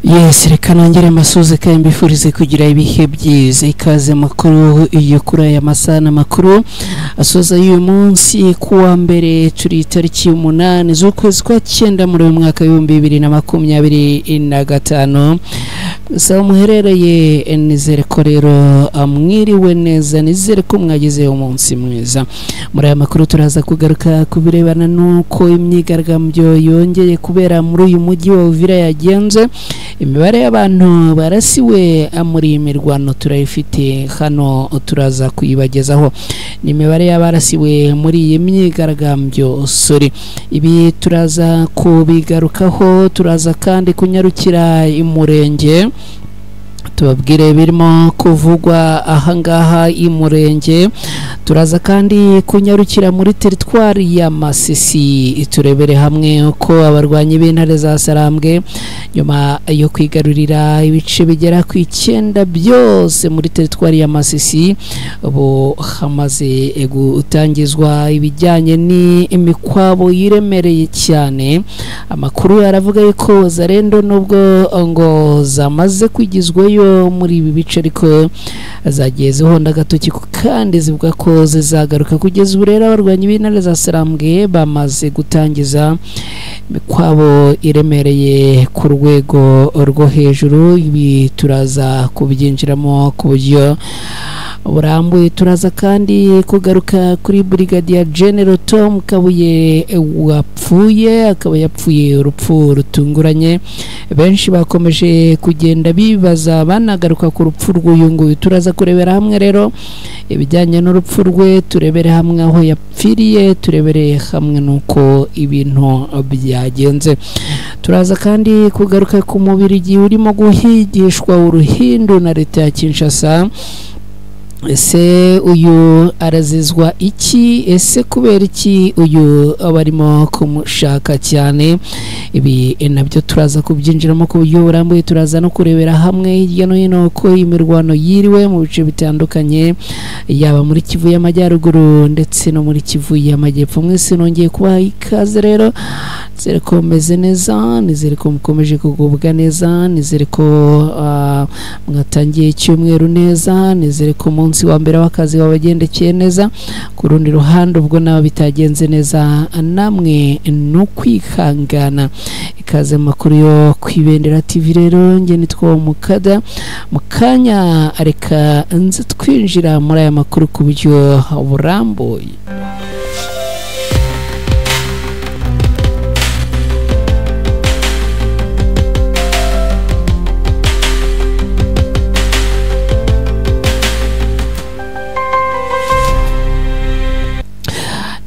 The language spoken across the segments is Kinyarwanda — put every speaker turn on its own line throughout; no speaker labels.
Yes, reka nongere masuze kandi mbifurize kugira ibihe byiza. Ikaze makuru yo kuri aya masaha n'amakuru asoza y'uyu munsi kuwa mbere, turi tariki 8 z'ukwezi kwa 9 muri uyu mwaka 2025. Sawa muherereye, nizere ko rero mwiriwe neza, nizere ko mwagize umunsi mwiza. Muri aya makuru turaza kugaruka kubirebana nuko imyigaragambyo yongeye kubera muri uyu mujyi wa Uvira yagenze. Imibare y'abantu barasiwe muri iyi mirwano turayifite hano, turaza kuyibagezaho. Ni imibare y'abarasiwe muri iyi myigaragambyo, sorry. Ibi turaza kubigarukaho, turaza kandi kunyarukira imurenge tubabwire birimo kuvugwa ahangaha imurenge. Turaza kandi kunyarukira muri teritwari ya Masisi turebere hamwe uko abarwanyi b'intare za Sarambwe nyuma yo kwigarurira ibice bigera ku 9 byose muri teritwari ya Masisi, ubu hamaze gutangizwa ibijyanye n'imikwabo yiremereye cyane. Amakuru aravuga yuko Zarendo nubwo ngo zamaze kwigizweyo muri ibi bice, ariko zagiye zihonda agatoki kandi zivuga ko zizagaruka. Kugeza ubu rero abarwanyi b'intare za Sarambwe bamaze gutangiza imikwabo iremereye ku rwego rwo hejuru. Ibi turaza kubyinjiramo ku buryo burambuye. Turaza kandi kugaruka kuri Brigadier General Tom Kabuye wapfuye, akaba yapfuye urupfu rutunguranye. Benshi bakomeje kugenda bibaza banagaruka ku rupfu rw'uyu nguyu. Turaza kurebera hamwe rero ibijyanye n'urupfu rwe, turebere hamwe aho yapfiriye, turebere hamwe nuko ibintu byagenze. Turaza kandi kugaruka ku mubiri urimo guhigishwa uruhindu na leta ya Kinshasa. Ese uyu arazizwa iki? Ese kubera iki uyu abarimo kumushaka cyane? Ibi nabyo turaza kubyinjiramo ku buryo burambuye. Turaza no kurebera hamwe hirya no hino ko imirwano yiriwe mu bice bitandukanye, yaba muri Kivu y'Amajyaruguru ndetse no muri Kivu y'Amajyepfo. Mwese nongeye kubaha ikaze rero, nizere ko meze neza, nizere ko mukomeje kugubwa neza, nizere ko mwatangiye icyumweru neza, nizere ko munsi wa mbere w'akazi wabagendekeye neza. Ku rundi ruhande ubwo nabo bitagenze neza, namwe no kwihangana. Ikaze makuru yo kwibendera TV rero, nge nitwa Mukada. Mukanya reka nze twinjira muri aya makuru ku buryo burambuye.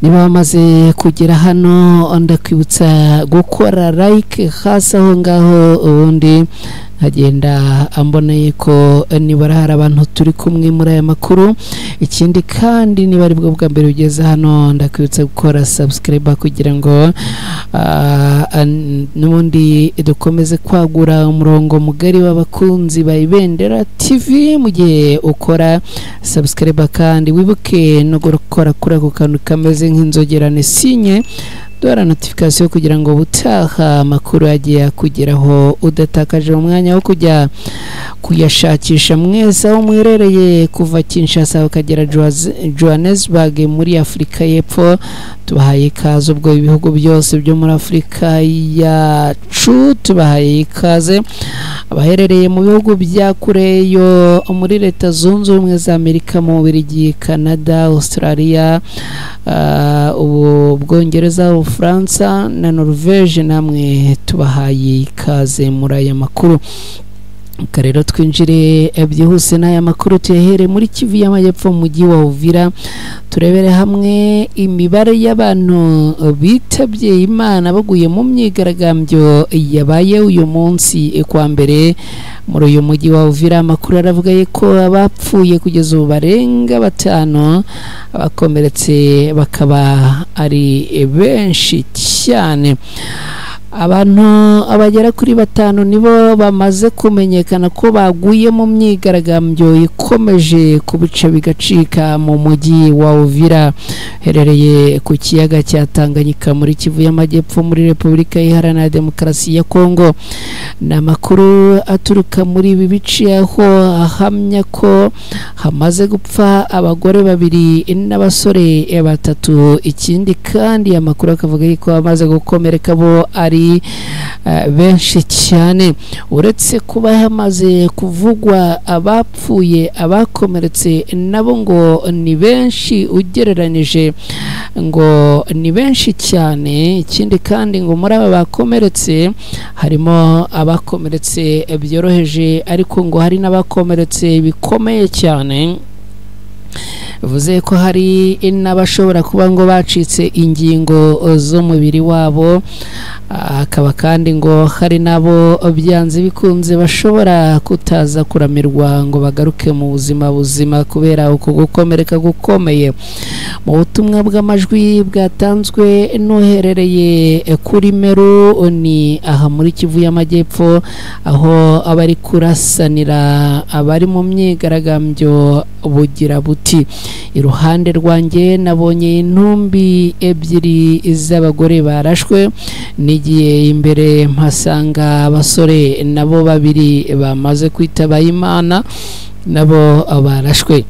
Niba bamaze kugera hano, ndakwibutsa gukora like hasi aho ngaho, ubundi nkagenda amboneye ko nibara hari abantu turi kumwe muri aya makuru. Ikindi kandi niba ari bwo bwa mbere ugeze hano, ndakwibutsa gukora subscribe kugira ngo n'ubundi dukomeze kwagura umurongo mugari w'abakunzi ba Ibendera TV. Mu gihe ukora subscribe kandi wibuke no gukora kuri ako kantu kameze nk'inzogerane sinye dora notification kugira ngo ubutaha amakuru agiye kugeraho udatakaje umwanya wo kujya kuyashakisha. Mwese aho muherereye kuva Kinshasa ukagera Johannesburg muri Afurika y'Epfo, tubahaye ikaze. Ubwo ibihugu byose byo muri Afurika yacu tubahaye ikaze. Abaherereye mu bihugu bya kure yo muri Leta Zunze Ubumwe za Amerika, mu Bubiligi, Canada, Australia, ubu Bwongereza, Ubufaransa na Norvege, namwe tubahaye ikaze muri aya makuru. Rero twinjire byihuse n'aya makuru, tuyahere muri Kivu y'Amajyepfo mu mujyi wa Uvira, turebere hamwe imibare y'abantu bitabye Imana baguye mu myigaragambyo yabaye uyu munsi kwa mbere muri uyu mujyi wa Uvira. Amakuru aravuga ko abapfuye kugeza ubu barenga 5, abakomeretse bakaba ari benshi cyane. Abantu abagera kuri 5 nibo bamaze kumenyekana ko baguye mu myigaragambyo ikomeje kubice bigacika mu mujyi wa Uvira herereye ku kiyaga cya Tanganyika muri Kivu y'Amajyepfo muri Repubulika Iharanira Demokarasi ya Kongo. Ni amakuru aturuka muri ibi bice aho ahamya ko hamaze gupfa abagore 2 n'abasore 3. Ikindi kandi amakuru akavuga ko bamaze gukomereka bo ari benshi cyane. Uretse kuba hamaze kuvugwa abapfuye, abakomeretse nabo ngo ni benshi ugereranije, ngo ni benshi cyane. Ikindi kandi ngo muri aba bakomeretse harimo abakomeretse byoroheje, ariko ngo hari n'abakomeretse bikomeye cyane, bivuze ko hari n'abashobora kuba ngo bacitse ingingo z'umubiri wabo. Akaba kandi ngo hari nabo byanze bikunze bashobora kutaza kuramirwa ngo bagaruke mu buzima buzima kubera uko gukomereka gukomeye. Mu butumwa bw'amajwi bwatanzwe n'uherereye kuri Meru, ni aha muri Kivu y'Amajyepfo, aho abari kurasanira abari mu myigaragambyo bugira buti: iruhande rwanjye nabonye intumbi 2 z'abagore barashwe, nigiye imbere mpasanga abasore nabo 2 bamaze kwitaba Imana nabo barashwe.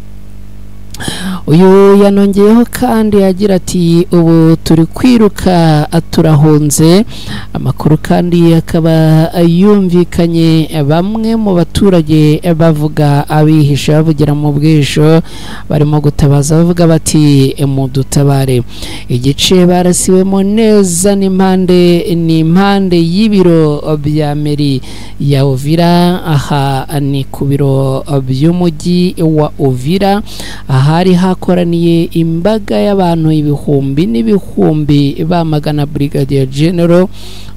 Uyu yanongeyeho kandi agira ati: ubu turi kwiruka turahunze. Amakuru kandi akaba yumvikanye bamwe mu baturage bavuga abihisha bavugira mu bwisho, barimo gutabaza bavuga bati mudutabare. Igice barasiwemo neza n'impande y'ibiro bya meri ya Uvira. Aha ni ku biro by'umujyi wa Uvira, ahari hakoraniye imbaga y'abantu ibihumbi n'ibihumbi bamagana Brigadier General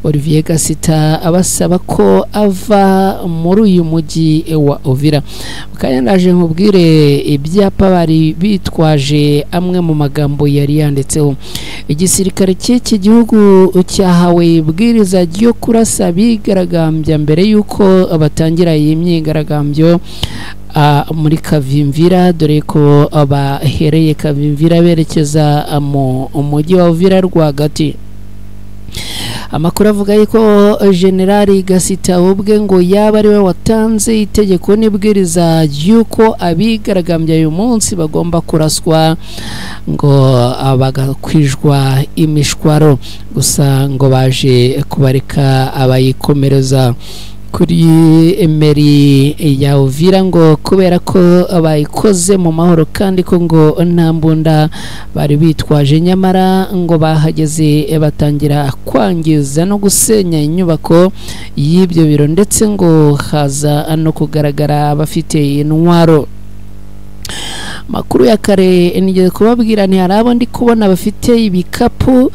Olivier Gasita, abasaba ko ava muri uyu mujyi wa Uvira. Kandi ndaje nkubwire ibyapa bari bitwaje, amwe mu magambo yari yanditseho. Igisirikare cy'iki gihugu cyahawe ibwiriza ryo kurasa bigaragambya mbere y'uko batangira iyi myigaragambyo muri Kavimvira, dore ko bahereye Kavimvira berekeza mu mujyi wa Uvira rwagati. Amakuru avuga yuko General Gasita ubwe ngo yaba ari we watanze itegeko n'ibwiriza y'uko abigaragambya uyu munsi bagomba kuraswa ngo bagakwijwa imishwaro, gusa ngo baje kubareka abayikomereza kuri meri ya Uvira ngo kubera ko bayikoze mu mahoro kandi ko ngo nta mbunda bari bitwaje. Nyamara ngo bahageze batangira kwangiza no gusenya inyubako y'ibyo biro, ndetse ngo haza no kugaragara abafite intwaro. Makuru ya kare nigeze kubabwira nti hari abo ndi kubona bafite ibikapu,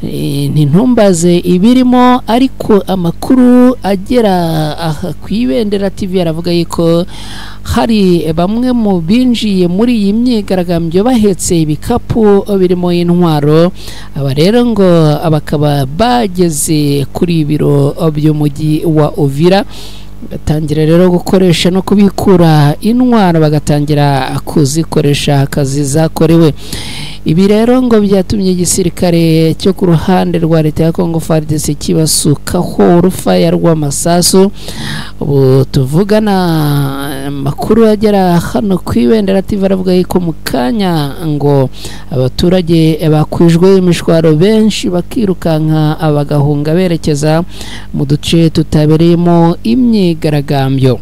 ntintumbaze ibirimo, ariko amakuru agera aha ku Ibendera TV aravuga yuko hari bamwe mu binjiye muri iyi myigaragambyo bahetse ibikapu birimo intwaro. Aba rero ngo bakaba bageze kuri ibiro by'umujyi wa Uvira, batangira rero gukoresha no kubikura intwaro, bagatangira kuzikoresha akazi zakorewe. Ibi rero ngo byatumye igisirikare cyo ku ruhande rwa leta ya Congo FARDC kibasukaho urufaya rw'amasasu. Ubu tuvugana amakuru agera hano ku Ibendera TV aravuga yuko mu kanya ngo abaturage bakwijwe imishwaro benshi bakirukanka bagahunga berekeza mu duce tutabereyemo imyigaragambyo.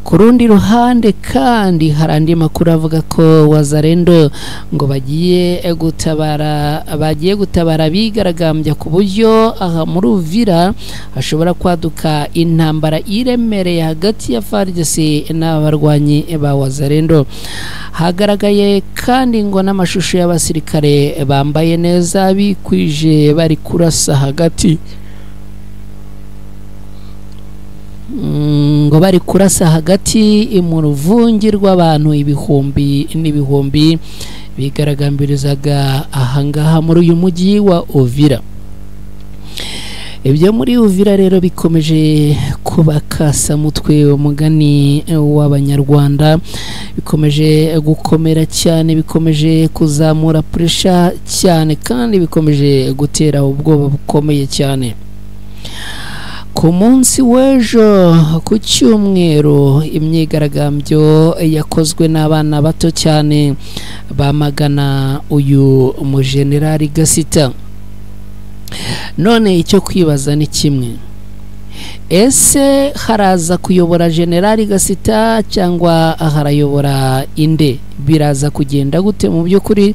Ku rundi ruhande kandi hari andi makuru avuga ko Wazalendo ngo bagiye gutabara bigaragambya ku buryo aha muri Uvira hashobora kwaduka intambara iremereye hagati ya FARDC n'abarwanyi ba Wazalendo. Hagaragaye kandi ngo n'amashusho y'abasirikare bambaye neza bikwije bari kurasa hagati ngo bari kurasa hagati mu ruvungi rw'abantu ibihumbi n'ibihumbi bigaragambirizaga ahangaha muri uyu mujyi wa Uvira. Ibyo muri Uvira rero bikomeje kubakasa mutwe, umugani w'Abanyarwanda, bikomeje gukomera cyane, bikomeje kuzamura pressure cyane, kandi bikomeje gutera ubwoba bukomeye cyane. Ku munsi w'ejo ku cyumweru, imyigaragambyo yakozwe n'abana bato cyane bamagana uyu mujenerali Gasita. None icyo kwibaza ni kimwe: ese haraza kuyobora Generali Gasita cyangwa harayobora inde? Biraza kugenda gute mu by'ukuri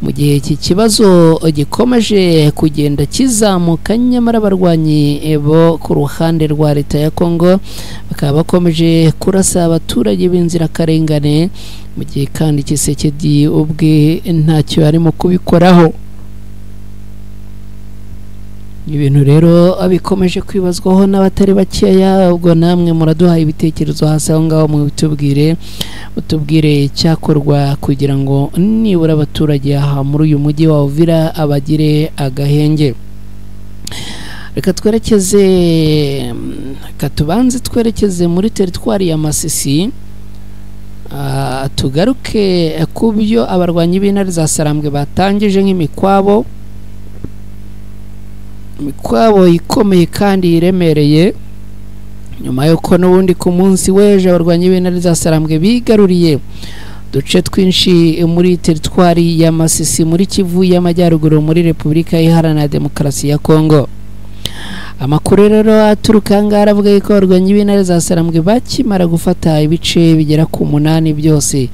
mu gihe iki kibazo gikomeje kugenda kizamuka, nyamara abarwanyi bo ku ruhande rwa leta ya Kongo bakaba bakomeje kurasa abaturage b'inzirakarengane, mu gihe kandi Tshisekedi ubwe ntacyo arimo kubikoraho? Ibintu rero bikomeje kwibazwaho n'abatari bakeya. Ubwo namwe muraduha ibitekerezo hasi aho ngaho, mubitubwire, mutubwire icyakorwa kugira ngo nibura abaturage aha muri uyu mujyi wa Uvira abagire agahenge. Reka twerekeze, reka tubanze twerekeze muri teritwari ya Masisi, tugaruke ku byo abarwanyi b'intare za Sarambwe batangije nk'imikwabo, imikwabo ikomeye kandi iremereye, nyuma y'uko n'ubundi ku munsi w'ejo abarwanyi b'intare za Sarambwe bigaruriye uduce twinshi muri teritwari ya Masisi, muri Kivu y'Amajyaruguru, muri Repubulika Iharanira Demokarasi ya Kongo. Amakuru rero aturuka aha ngaha aravuga yuko abarwanyi b'intare za Sarambwe bakimara gufata ibice bigera ku 8 byose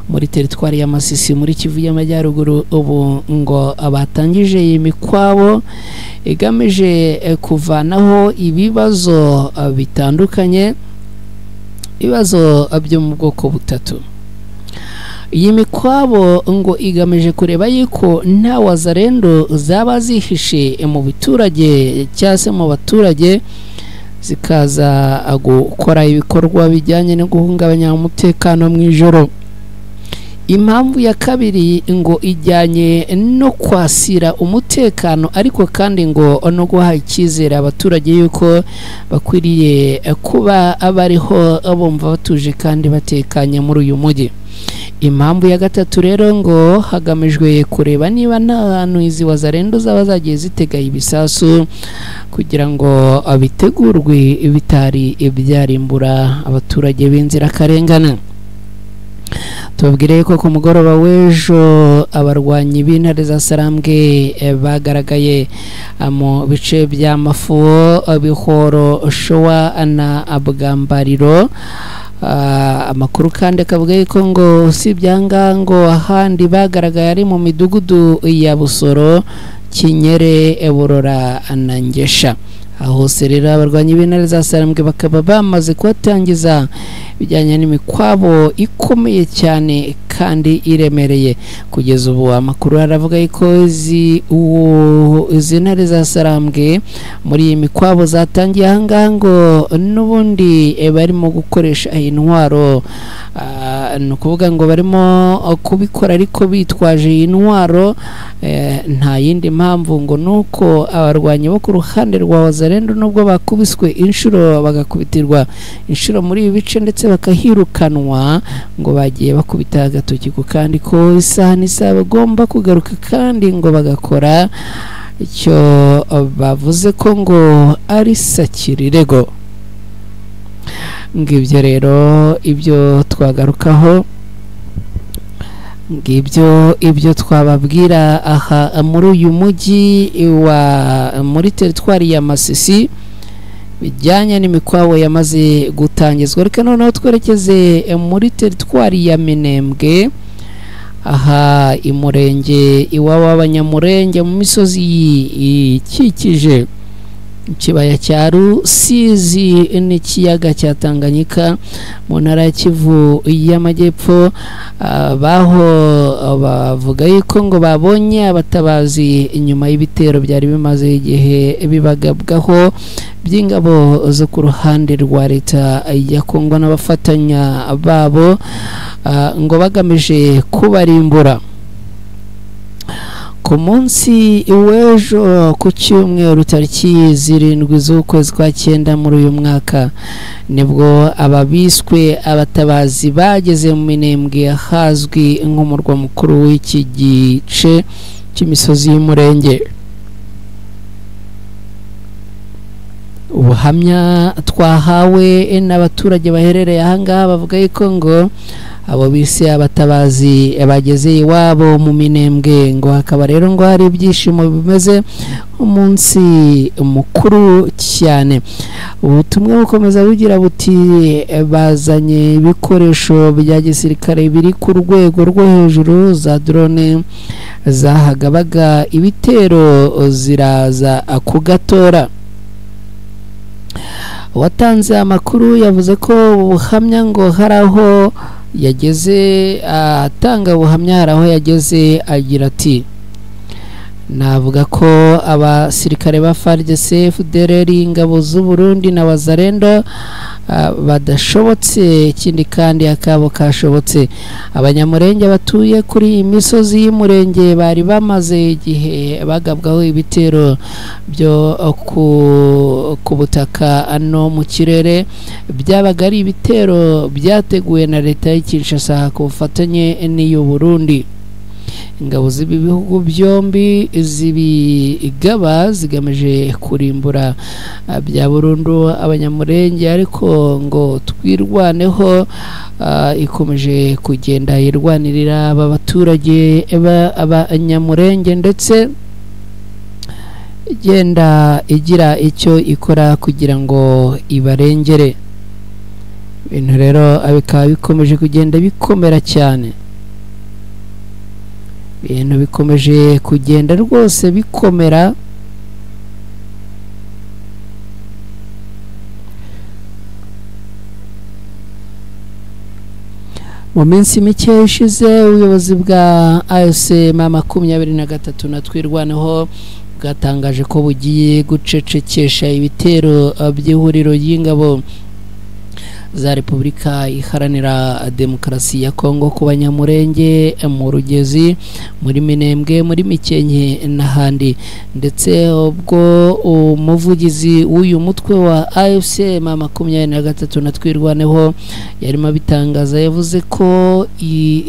muri teritwari ya Masisi, muri Kivu y'Amajyaruguru, ubu ngo batangije iyi mikwabo igamije kuvanaho ibibazo bitandukanye, ibibazo byo mu bwoko butatu. Iyi mikwabo ngo igamije kureba yuko nta wazarendo zaba zihishe mu biturage cyangwa se mu baturage, zikaza gukora ibikorwa bijyanye no guhungabanya umutekano mu ijoro. Impamvu ya kabiri ngo ijyanye no kwasira umutekano, ariko kandi ngo no guha icyizere abaturage yuko bakwiriye kuba abariho bumva batuje kandi batekanye muri uyu mujyi. Impamvu ya gatatu rero ngo hagamijwe kureba niba nta hantu izi wazarendo zaba zagiye zitega ibisasu, kugira ngo bitegurwe bitari ibyarimbura abaturage b'inzirakarengane. Tubabwire ko ku mugoroba w'ejo abarwanyi b'intare za Sarambwe bagaragaye mu bice bya Mafuo, Bihoro, Showa na Bwambariro. Amakuru kandi akavuga yuko ngo usibye aha ngaha ngo ahandi bagaragaye ari mu midugudu ya Busoro, Kinyere, Burora na Ngesha. Aho hose rero abarwanyi b'intare za Sarambwe bakaba bamaze kuhatangiza ibijyanye n'imikwabo ikomeye cyane kandi iremereye. Kugeza ubu amakuru aravuga yuko izi ntare za Sarambwe muri iyi mikwabo zatangiye aha ngaha ngo n'ubundi barimo gukoresha intwaro, ni ukuvuga ngo barimo kubikora ariko bitwaje iyi ntwaro, nta yindi mpamvu ngo nuko abarwanyi bo ku ruhande rwa Wazalendo nubwo bakubiswe inshuro, bagakubitirwa inshuro muri ibi bice ndetse bakahirukanwa, ngo bagiye bakubita agatoki ku kandi ko isaha n'isaha bagomba kugaruka, kandi ngo bagakora icyo bavuze ko ngo ari sakirirego. Ngibyo rero ibyo twagarukaho, ngibyo ibyo twababwira aha muri uyu mujyi wa muri teritwari ya Masisi bijyanye n'imikwabo yamaze gutangizwa. Reka noneho twerekeze muri teritwari ya Minembwe, aha imurenge iwabo w'Abanyamurenge mu misozi ikikije ikibaya cya Rusizi n'ikiyaga cya Tanganyika mu ntara ya Kivu y'Amajyepfo. Baho bavuga yuko ngo babonye abatabazi inyuma y'ibitero byari bimaze igihe bibagabwaho by'ingabo zo ku ruhande rwa leta ya Kongo n'abafatanya babo, ngo bagamije kubarimbura. Ku munsi w'ejo ku cyumweru tariki 7 z'ukwezi kwa 9 muri uyu mwaka, nibwo ababiswe abatabazi bageze mu Minembwe hazwi nk'umurwa mukuru w'iki gice cy'imisozi y'Umurenge. Ubuhamya twahawe n'abaturage baherereye ahangaha bavuga yuko ngo abo bise abatabazi bageze iwabo mu Minembwe, ngo hakaba rero ngo hari ibyishimo bimeze umunsi mukuru cyane. Ubutumwa bukomeza bugira buti bazanye ibikoresho bya gisirikare biri ku rwego rwo hejuru, za drone zahagabaga ibitero ziraza kugatora. Watanze amakuru yavuze ko ubuhamya ngo hari aho yageze atanga ubuhamya, hari aho yageze agira ati navuga ko abasirikare ba FARDC, FDLR, ingabo z'u Burundi na Wazalendo badashobotse, ikindi kandi akabo kashobotse. Abanyamurenge batuye kuri iyi misozi y'Umurenge bari bamaze igihe bagabwaho ibitero byo ku butaka no mu kirere, byabaga ari ibitero byateguwe na leta y'i Kinshasa ku bufatanye n'iyu Burundi. Ingabo z'ibi bihugu byombi zibigaba zigamije kurimbura bya burundu Abanyamurenge, ariko ngo twirwaneho ikomeje kugenda irwanirira aba baturage b'Abanyamurenge, ndetse igenda igira icyo ikora kugira ngo ibarengere. Ibintu rero bikaba bikomeje kugenda bikomera cyane, ibintu bikomeje kugenda rwose bikomera. Mu minsi mike ishize ubuyobozi bwa AFC M23 na Twirwaneho bwatangaje ko bugiye gucecekesha ibitero by'ihuriro ry'ingabo za Repubulika Iharanira Demokarasi ya Kongo ku Banyamurenge mu Rugezi, muri Minembwe, muri Mikenke n'ahandi. Ndetse ubwo umuvugizi w'uyu mutwe wa AFC M23 na Twirwaneho yarimo abitangaza, yavuze ko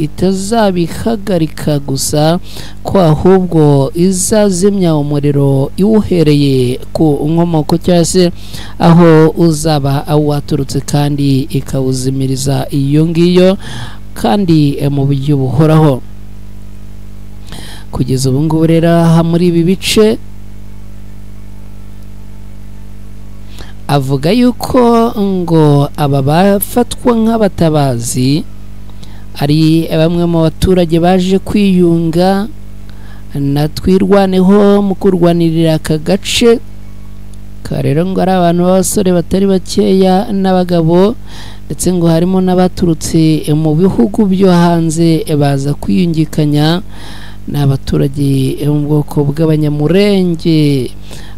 itazabihagarika gusa, ko ahubwo izazimya umuriro iwuhereye ku nkomoko cyangwa se aho uzaba waturutse, kandi ikawuzimiriza iyo ngiyo kandi mu buryo buhoraho. Kugeza ubu ngubu rero aha muri ibi bice avuga yuko ngo aba bafatwa nk'abatabazi ari bamwe mu baturage baje kwiyunga na Twirwaneho mu kurwanirira aka gace. Rero ngo ari abantu b'abasore batari bakeya n'abagabo, ndetse ngo harimo n'abaturutse mu bihugu byo hanze baza kwiyungikanya n'abaturage mu bwoko bw'Abanyamurenge.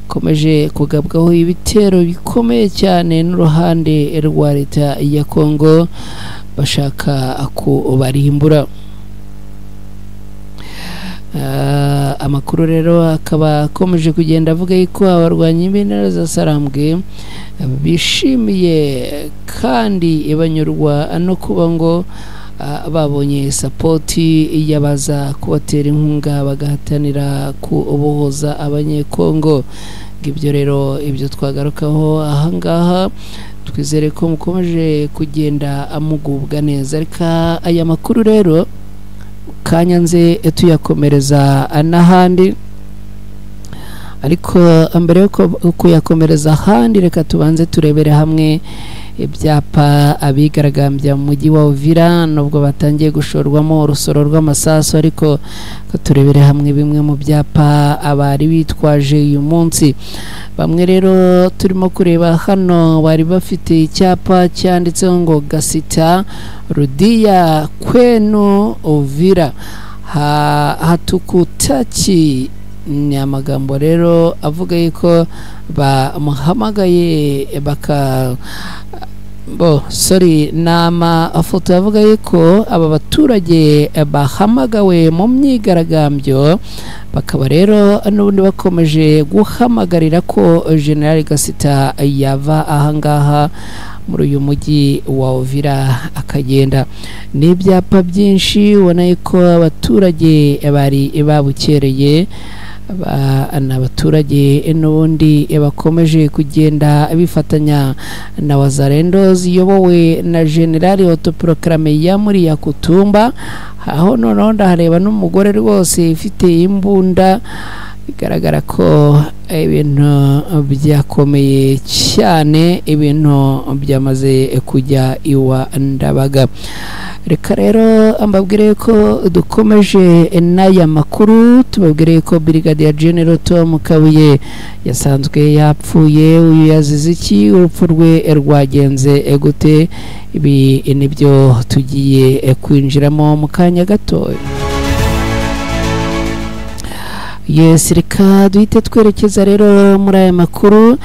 Komeje kugabwaho ibitero bikomeye cyane n'uruhande rwa leta ya Kongo bashaka kubarimbura. Amakuru rero akaba akomeje kugenda avuga yuko abarwanyi b'intara za Sarambwe bishimiye kandi banyurwa no kuba ngo babonye sapoti yabaza kubatera inkunga bagahatanira kubohoza Abanyekongo. Ibyo rero ibyo twagarukaho ahangaha, twizere ko mukomeje kugenda amugubwa neza. Ariko aya makuru rero kanyanze tuyakomereza n'ahandi, ariko mbere yo kuyakomereza ahandi reka tubanze turebere hamwe ibyapa abigaragambya mu mujyi wa Uvira, nubwo batangiye gushorwamo urusoro rw'amasasu, ariko turebere hamwe bimwe mu byapa abari bitwaje uyu munsi. Bamwe rero turimo kureba hano bari bafite icyapa cyanditseho ngo Gasita Rudiya kwenu Uvira hatukutaki. Ni amagambo rero avuga yuko bamuhamagaye baka Bo sorry, ni amafoto yavuga yuko aba baturage bahamagawe mu myigaragambyo, bakaba rero n'ubundi bakomeje guhamagarira ko General Gasita yava ahangaha muri uyu mujyi wa Uvira akagenda. Ni ibyapa byinshi ubona yuko abaturage bari babukereye, ni abaturage n'ubundi bakomeje kugenda bifatanya na Wazalendo ziyobowe na General Autoproclame ya muri Yakutumba. Aho noneho ndahareba n'umugore rwose ufite imbunda, bigaragara ko ibintu byakomeye cyane, ibintu byamaze kujya iwa Ndabaga. Reka rero mbabwire ko dukomeje n'aya makuru, tubabwire ko Brigadier General Tom Kabuye yasanzwe yapfuye. Uyu yazize iki? Urupfu rwe rwagenze gute? Ibi nibyo tugiye kwinjiramo mu kanya gato. Yes, reka duhite twerekeza rero muri aya makuru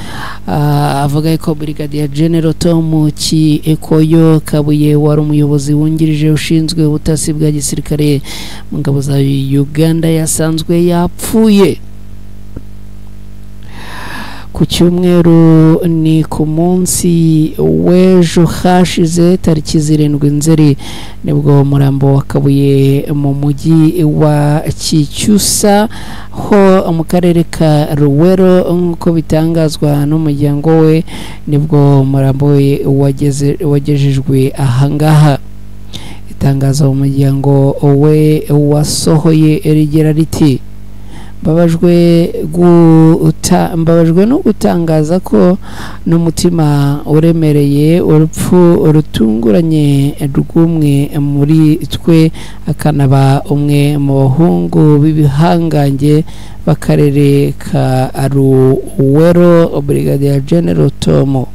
avuga ko Brigadier General Tom Kikoyo Kabuye wari umuyobozi wungirije ushinzwe ubutasi bwa gisirikare mu ngabo za Uganda yasanzwe yapfuye ku cyumweru, ni ku munsi w'ejo hashize tariki 7 Nzeri, nibwo umurambo wa Kabuye mu mujyi wa Kicyusa ho mu karere ka Ruwero, nk'uko bitangazwa n'umuryango we, nibwo umurambo we wagejejwe ahangaha. Itangazo umuryango we wasohoye rigira riti: mbabajwe no gutangaza ko n'umutima uremereye urupfu rutunguranye rw'umwe muri twe, akanaba umwe mu bahungu b'ibihangange b'akarere ka Ruwero, Brigadier General Tom.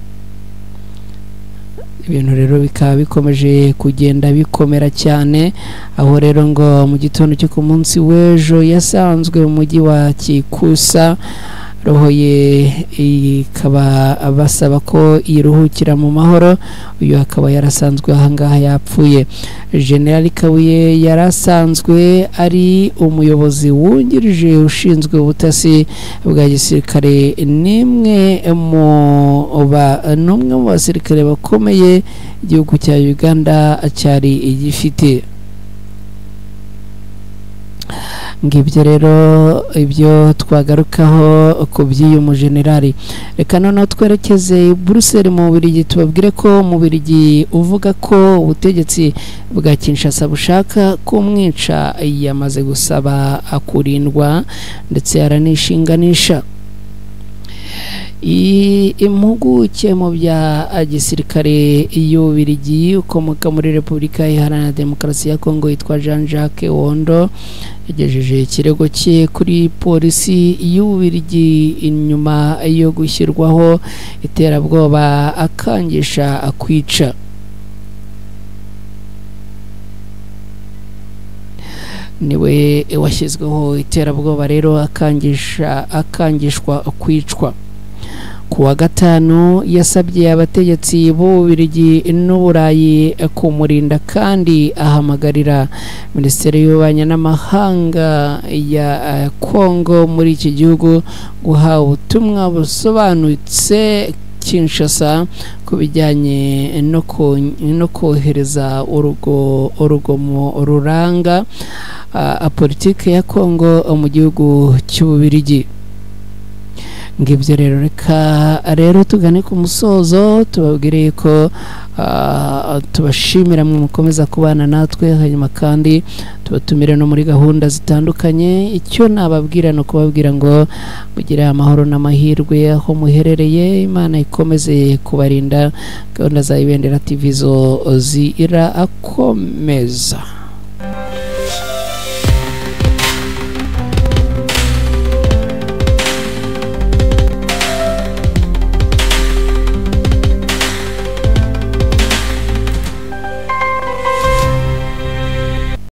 Ibintu rero bikaba bikomeje kugenda bikomera cyane, aho rero ngo mu gitondo cyo ku munsi w'ejo yasanzwe mu mujyi wa Kikusa, roho ye ikaba basaba ko iruhukira mu mahoro. Uyu akaba yarasanzwe ahangaha yapfuye. General Kabuye yarasanzwe ari umuyobozi wungirije ushinzwe ubutasi bwa gisirikare, n'imwe mu n'umwe mu basirikare bakomeye igihugu cya Uganda cyari gifite. Ngibyo rero ibyo twagarukaho ku by'uyu mujenerali. Reka noneho twerekeze Buruseli mu Bubiligi, tubabwire ko mu Bubiligi uvuga ko ubutegetsi bwa Kinshasa bushaka kumwica yamaze gusaba kurindwa ndetse aranishinganisha. Impuguke mu bya gisirikare y'Ububiligi ukomoka muri Repubulika Iharanira Demokarasi ya Kongo yitwa Jean Jacques Wondo yagejeje ikirego cye kuri polisi y'Ububiligi inyuma yo gushyirwaho iterabwoba akangisha kwica. Niwe washyizweho iterabwoba rero akangishwa kwicwa. Ku wa gatanu yasabye abategetsi b'Ububiligi n'Uburayi kumurinda, kandi ahamagarira Minisiteri y'Ububanyi n'Amahanga ya Kongo muri iki gihugu guha ubutumwa busobanutse Kinshasa ku bijyanye no kohereza urugomo ruranga politike ya Kongo mu gihugu cy'Ububiligi. Ngibyo rero, reka rero tugane ku musozo, tubabwire ko tubashimira mwe mukomeza kubana natwe, hanyuma kandi tubatumire no muri gahunda zitandukanye. Icyo nababwira no kubabwira ngo mugire amahoro n'amahirwe aho muherereye, Imana ikomeze kubarinda. Gahunda za Ibendera TV zo zirakomeza.